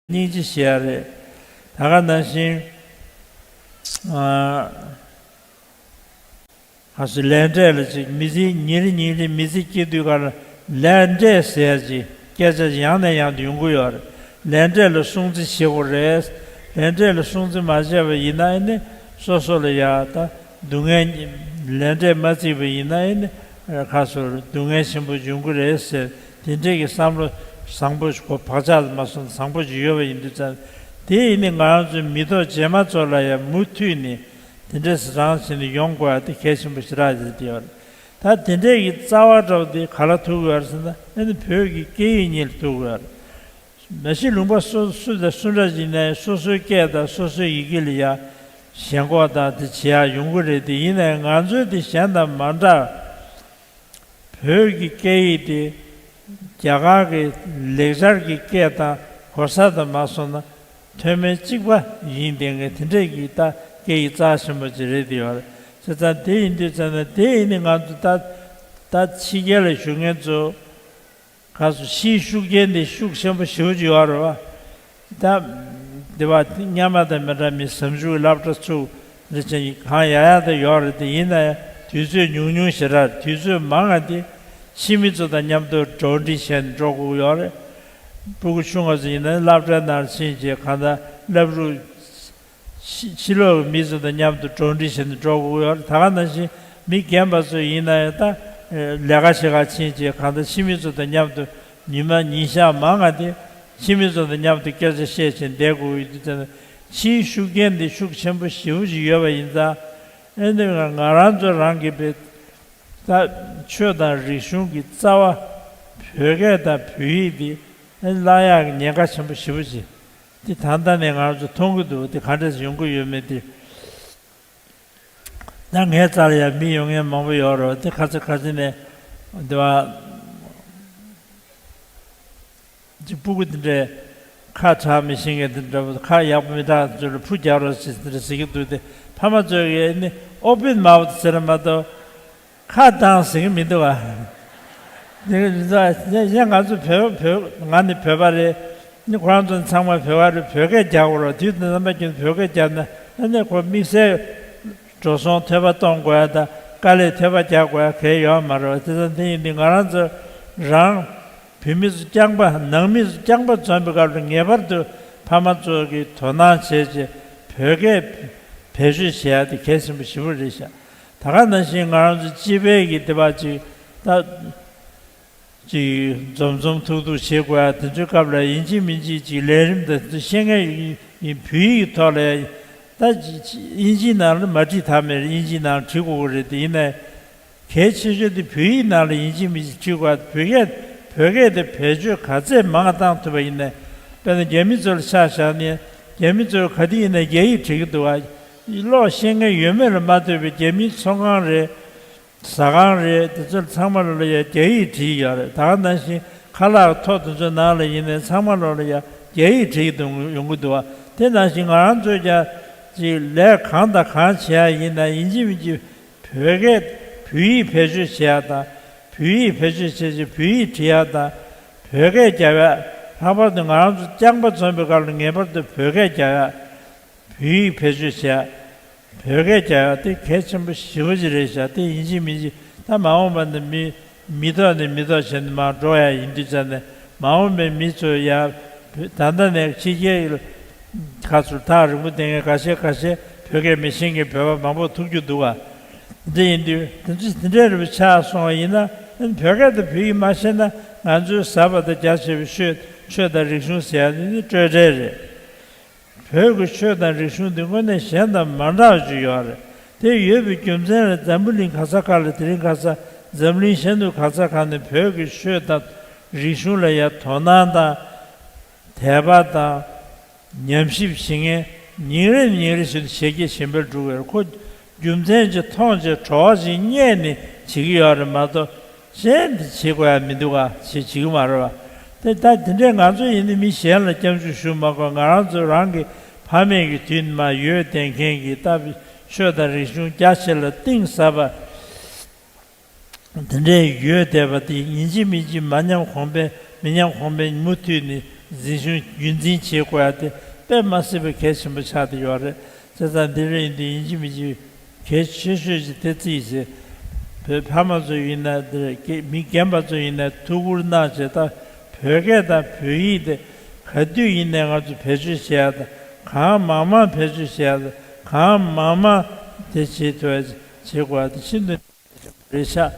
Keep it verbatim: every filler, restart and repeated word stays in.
སྙིང་རྗེ་ཞེས་རེད། ད་ག་ནང་བཞིན། ཨ། ཧ་སུ་ལས་འབྲས་ལ་ཅིག་མི་ཚེ་ཉིན་རེ་ཉིན་རེ་མི་ཚེ་སྐྱེལ་དུས་ག་ལ་ལས་འབྲས་ཟེར་ཅིག་སྐད་ཆ་ཡང་ནས་ཡང་དུ་ཡོང་གི་ཡོད་རེད། ལས་འབྲས་ལ་སྲུང་བརྩི་བྱེད་དགོས་རེད། ལས་འབྲས་ལ་སྲུང་བརྩི་མ་བྱས་པ་ཡིན་ན་ཨེ་ནི་སོ་སོ་ལ་ཡ་ད་སྡུག་བསྔལ། ལས་འབྲས་མ་བརྩིས་པ་ཡིན་ན་ཨེ་ནི་ཁ་སོར་སྡུག་བསྔལ་ཆེན་པོ་འབྱུང་གི་རེད་ཟེར། དེ་འདྲས་ཀྱི་བསམ་བློ་བཟང་པོ་ཞིག་གོ་བག་ཆགས་མ་སོང་བཟང་པོ་ཞིག་ཡོད་པ་ཡིན་དུས་ཙང་། དེ་ཡིན་ནི་ང་རང་ཚོའི་མི་ཐོག་རྗེས་མ་ཚོ་ལ་ཡང་མུ་མཐུད་ནས་དེ་འདྲས་རང་བྱས་ནས་ཡོང་དགོས་ཡ་དེ་གལ་ཆེན་པོ་ཞེ་དྲག་རེད་དེ་ཡོད་རེད། ད་དེ་འདྲས་ཀྱི་རྩ་བ་འདྲ་བོ་དེ་ག་ལ་ཐུག་དགོས་ཡ་རེད་ཟེར་ན་ཨ་ནི་བོད་ཀྱི་སྐད་ཡིག་གཉིས་ལ་ཐུག་དགོས་ཡ་རེད། མ་གཞི་ལུང་པ་སུ་སུ་དང་སུ་འདྲ་ཡིན་ནའི་སོ་སོའི་སྐད་དང་སོ་སོའི་ཡི་གེ་ལ་ཡ་ཞེན་ཁོག་དང་དེ་བྱེད་ཡ་ཡོང་གི་རེད་དེ་ཡིན་ནའི་ང་ཚོའི་དེ་གཞན་དང་མ་འདྲ། བོད་ཀྱི་སྐད་ཡིག་དེ་རྒྱ་གར་གྱི་ལེགས་སྦྱར་གྱི་སྐད་དང་གོ་ས་དང་མ་སོང་ན་མཐོ་དམན་གཅིག་པ་ཡིན་བསྡད་མཁན་དེ་འདྲས་ཀྱི་ད་སྐད་ཡིག་རྩ་ཆེན་པོ་ཅིག་རེད་དེ་ཡོད་རེད། བྱས་ཙང་དེ་ཡིན་དུས་ཙང་ན་དེ་ཡིན་ནི་ང་ཚོ་ད་ད་ཕྱི་རྒྱལ་ལ་བཞུགས་མཁན་ཚོ་ག་སོ་ཕྱིའི་ཤུགས་རྐྱེན་དེ་ཤུགས་ཆེན་པོ་ཞེ་པོ་ཅིག་ཡོད་རེད་བ། ད། འདི་བ་སྔ་མ་དང་མི་འདྲ་མི་ཟམ་ཆུང་སློབ་གྲྭ་ཚུགས་རེ་ཅན་གང་ཡག་ཡག་དེ་ཡོད་རེད་དེ་ཡིན་ན་ཡང་དུས་ཚོད་ཉུང་ཉུང་ཞེ་དྲག་དུས་ཚོད་མང་ང་དེ་ཕྱི་མི་ཚོ་དང་མཉམ་དུ་འགྲོ་འགྲིག་བྱས་ནས་འགྲོ་དགོས་ཡོད་རེད། སྤུ་གུ་ཆུང་ང་ཚོ་ཡིན་ན་སློབ་གྲྭའི་ནང་ཕྱིན་རྗེས་གང་ལྟར་སློབ་ཕྲུག་ཕྱི་ཕྱི་ལོགས་ཀྱི་མི་ཚོ་དང་མཉམ་དུ་འགྲོ་འགྲིག་བྱས་ནས་འགྲོ་དགོས་ཡོད་རེད། ད་ག་ནང་བཞིན་མི་རྒན་པ་ཚོ་ཡིན་ན་ཡང་ད་ལས་ཀ་བྱེད་ག་ཕྱིན་རྗེས་གང་ལྟར་ཕྱི་མི་ཚོ་དང་མཉམ་དུ་ཉི་མ་ཉིན་ཞག་མང་ང་དེ་ཕྱི་མི་ཚོ་དང་མཉམ་དུ་སྐད་ཆ་བཤད་བྱས་བསྡད་དགོས་ཡོད་དུས་ཙང་ཕྱིའི་ཤུགས་རྐྱེན་འདི་ཤུགས་ཆེན་པོ་ཞེ་པོ་ཅིག་ཡོད་པ་ཡིན་ཙང་ཨེ་འདི་ང་ང་རང་ཚོ་རང་གི་བེ་ད་ཆོས་དང་རིག་གཞུང་གི་རྩ་བ་བོད་སྐད་དང་བོད་ཡིག་འདི་ཨེ་བརླག་ཡག་གི་ཉེན་ཁ་ཆེན་པོ་ཞེ་པོ་ཅིག་འདི་ད་ལྟ་ནས་ང་རང་ཚོ་མཐོང་གི་འདུག་འདི་ག་འདྲས་ཡོང་གི་ཡོད་མེད་འདི། ད་ངའི་རྩ་ལ་ཡང་མི་ཡོང་མཁན་མང་པོ་ཡོད་རེད་དེ་ཁ་ཚ་ཁ་ཚ་ནས་འདི་བ་ཅིག་སྤུ་གུ་འདི་འདྲའི་ཁ་གྲག་མི་ཤེས་མཁན་འདི་འདྲ་བོ་ཁ་ཡག་པོ་མི་གྲག་ཚོ་ལ་ཕུ་རྒྱག་རོགས་ཞེས་འདི་འདྲ་ཟེར་གྱི་འདུག་སྟེ་ཕ་མ་ཚོས་ཀྱིས་ནི་ཨོ་པིན་མ་བོ་ཟེར་མ་གཏོགས། ཁ་བཏང་ཟེར་གྱི་མི་འདུག་ཨ། དེ་ག་རེད་ཟེར་ན་ང་ཚོ་བོད་བོད་ང་ནི་བོད་པ་རེད། ནི་ཁོ་རང་ཚོ་ཚང་མ་བོད་པ་རེད། བོད་སྐད་རྒྱག་དགོས་རེད། དུས་དང་རྣམ་པ་ཀུན་བོད་སྐད་རྒྱག་ན་ཨ་ནི་ཁོ་དམིགས་བསལ་འགྲོ་སོང་ཐོལ་པ་གཏོང་དགོས་ཡ་དང་དཀའ་ལས་ཐོལ་པ་རྒྱག་དགོས་ཡ་གལ་ཡོད་མ་རེད། དེ་ཙང་དེ་ཡིན་དུས་ང་རང་ཚོ་རང་བོད་མི་ཚོ་རྐྱང་པ་ནང་མི་ཚོ་རྐྱང་པ་འཛོམས་པའི་སྐབས་ལ་ངེས་པར་དུ་ཕ་མ་ཚོ་གིས་དོ་སྣང་བྱས་རྗེས་བོད་སྐད་བེད་སྤྱོད་བྱེད་ཡ་དེ་གལ་ཆེན་པོ་ཞེ་པོ་རེད་ཤག་ད་ག་ནང་བཞིན་ང་རང་ཚོ་སྤྱི་པའི་གི་དེ་བ་ཅིག་ད་ཅིག་འཛོམས་འཛོམས་ཐུག་ཐུག་བྱེད་དགོས་ཡ་དེ་ཚོའི་སྐབས་ལ་ཡིན་གཅིག་མིན་གཅིག་ཅིག་ལས་རིམ་དང་དེ་ཚོ་ཤེས་མཁན་ཡིན་བོད་ཡིག་གི་ཐོག་ལ་ད་དབྱིན་ཇིའི་ནང་ལ་མ་བྲིས་ཐབས་མེད་རེད། དབྱིན་ཇིའི་ནང་ལ་བྲིས་དགོས་ཀྱི་རེད། དེ་ཡིན་ནའི་གལ་ཆེ་ཤོས་དེ་བོད་ཡིག་ནང་ལ་ཡིན་གཅིག་མིན་གཅིག་བྲིས་དགོས་ཡ་བོད་སྐད་བོད་སྐད་དེ་བེད་སྤྱོད་ག་ཚད་མང་བཏང་ཐུབ་པ་ཡིན་ནའི་དཔེར་ན་རྒྱ་མི་ཚོ་ལ་ཆ་བཞག་ནས་རྒྱ་མི་ཚོས་ག་དུས་ཡིན་ནའི་རྒྱ་ཡིག་བྲིས་ཀྱི་འདུག་ཨ། ཀློག་ཤེས་མཁན་ཡོད་མེད་ལ་མ་ལྟོས་པའི་རྒྱ་མིའི་ཚོང་ཁང་རེད། ཟ་ཁང་རེད། དེ་ཚོ་ཚང་མ་ལོ་ལ་ཡ་རྒྱ་ཡིག་བྲིས་ཡོད་རེད། ད་ག་ནང་བཞིན་ཁ་ལག་ཐོག་དེ་ཚོའི་ནང་ལ་ཡིན་ནའི་ཚང་མ་ལོ་ལ་ཡ་རྒྱ་ཡིག་བྲིས་འདུག་ཡོང་གི་འདུག་བ། དེ་ནང་བཞིན་ང་རང་ཚོས་ཀྱང་ཅིག་ལས་གང་དང་གང་བྱེད་ཡ་ཡིན་ན་ཡིན་གཅིག་མིན་གཅིག་བོད་སྐད་བོད་ཡིག་བེད་སྤྱོད་བྱེད་ཡ་དང་བོད་ཡིག་བེད་སྤྱོད་བྱེད་ཅིག་བོད་ཡིག་བྲིས་ཡ་དང་བོད་སྐད་རྒྱབ་ཡ། ལྷག་པར་དུ་ང་རང་ཚོ་རྐྱང་པ་འཛོམས་པའི་སྐབས་ལ་ངེས་པར་དུ་བོད་སྐད་རྒྱབ་ཡ། བོད་ཡིག་བེད་སྤྱོད་བྱས། བོད་སྐད་རྒྱག་ཡག་དེ་གལ་ཆེན་པོ་ཞེ་པོ་ཅིག་རེད་ཤག་དེ་ཡིན་གཅིག་མིན་གཅིག་ད་མ་འོངས་པ་ནས་མི་མི་ཐོག་ནས་མི་ཐོག་བྱས་ནས་མར་འགྲོ་ཡ་ཡིན་དུས་ཙང་ནས་མ་འོངས་པའི་མི་ཚོ་ཡ་ད་ལྟ་ནས་ཕྱི་རྒྱལ་ཁ་ཚུར་ཐག་རིང་པོ་བསྡད་མཁན་ཁ་ཤས་ཁ་ཤས་བོད་སྐད་མི་ཤེས་མཁན་བོད་པ་མང་པོ་ཐུག་རྒྱུ་འདུག་ག་དེ་ཡིན་དུས་དེ་ཚོ་དེ་འདྲའི་རིགས་ཆགས་སོང་བ་ཡིན་ན་བོད་སྐད་དང་བོད་ཡིག་མ་ཤེས་ན་ང་ཚོའི་ཟབ་པ་དང་རྒྱ་ཆེ་བའི་ཆོས་ཆོས་དང་རིག་གཞུང་ཟེར་ཡ་འདི་ནི་སྤྲོས་བྲལ་རེད། བོད་ཀྱི་ཆོས་དང་རིག་གཞུང་འདི་དངོས་གནས་གཞན་དང་མ་འདྲ་བ་ཅིག་ཡོད་རེད། དེ་ཡོད་པའི་རྒྱུ་མཚན་ལ་འཛམ་བུ་གླིང་ག་ས་ག་ལ་དེ་རིང་ཁ་སང་འཛམ་གླིང་ཤར་ནུབ་ག་ས་ག་ནས་བོད་ཀྱི་ཆོས་དང་རིག་གཞུང་ལ་ཡ་དོ་སྣང་དང་དད་པ་དང་ཉམས་ཞིབ་བྱེད་མཁན་ཉིན་རེ་ཉིན་རེ་བཞིན་དུ་ཞལ་གྱིས་ཞལ་འབེབས་འགྲོ་གི་རེད། ཁོ་རྒྱུ་མཚན་ཅིག་མཐོང་བྱས་བྲོ་བ་ཞིག་རྙེད་ནས་བྱེད་ཀྱི་ཡོད་རེད་མ་གཏོགས། གཞན་དེ་བྱེད་དགོས་ཡ་མི་འདུག་ག་ཞེས་བྱེད་ཀྱི་མ་རེད་བ། དེ་ད་དེ་འདྲའི་ང་ཚོ་ཡིན་ན་མི་གཞན་ལ་སྐྱབས་འཇུག་ཞུ་མ་དགོས། ང་རང་ཚོ་རང་གི་ཕ་མེས་ཀྱི་དུས་ནས་མར་ཡོད་བསྡད་མཁན་གྱི་ལྟ་བུའི་ཆོས་དང་རིག་གཞུང་རྒྱ་ཆེ་ལ་གཏིང་ཟབ་པ་དེ་འདྲའི་ཡོད་བསྡད་པ་དེ་ཡིན་གཅིག་མིན་གཅིག་མ་ཉམས་གོང་འཕེལ་མི་ཉམས་གོང་འཕེལ་མུ་མཐུད་ནས་ འཛིན་སྐྱོང་རྒྱུན་འཛིན་བྱེད་དགོས་ཡ་དེ་དཔེ་མ་སྲིད་པའི་གལ་ཆེན་པོ་ཆགས་བསྡད་ཡོད་རེད། བྱས་ཙང་འདི་རེད་ཡིན་དུས་ཡིན་གཅིག་མིན་གཅིག་གལ་ཆེ་ཤོས་ཅིག་དེ་རྩིས་བྱས། བོད་ཕ་མ་ཚོ་ཡིན་ན་འདིར་སྐད་མི་རྒན་པ་ཚོ་ཡིན་ན་ཐུགས་ཁུར་གནང་བྱས། ད་བོད་སྐད་དང་བོད་ཡིག་དེ་ག་དུས་ཡིན་ནའི་ང་ཚོ་བེད་སྤྱོད་བྱེད་ཡ་དང་། གང་མང་མང་བེད་སྤྱོད་བྱེད་ཡ་དང་། གང་མང་མང་དེ་བྱེད་ཐུབ་ཡ་བྱེད་དགོས་ཡ་དེ་ཤིན་ཏུ་རེད་ཤག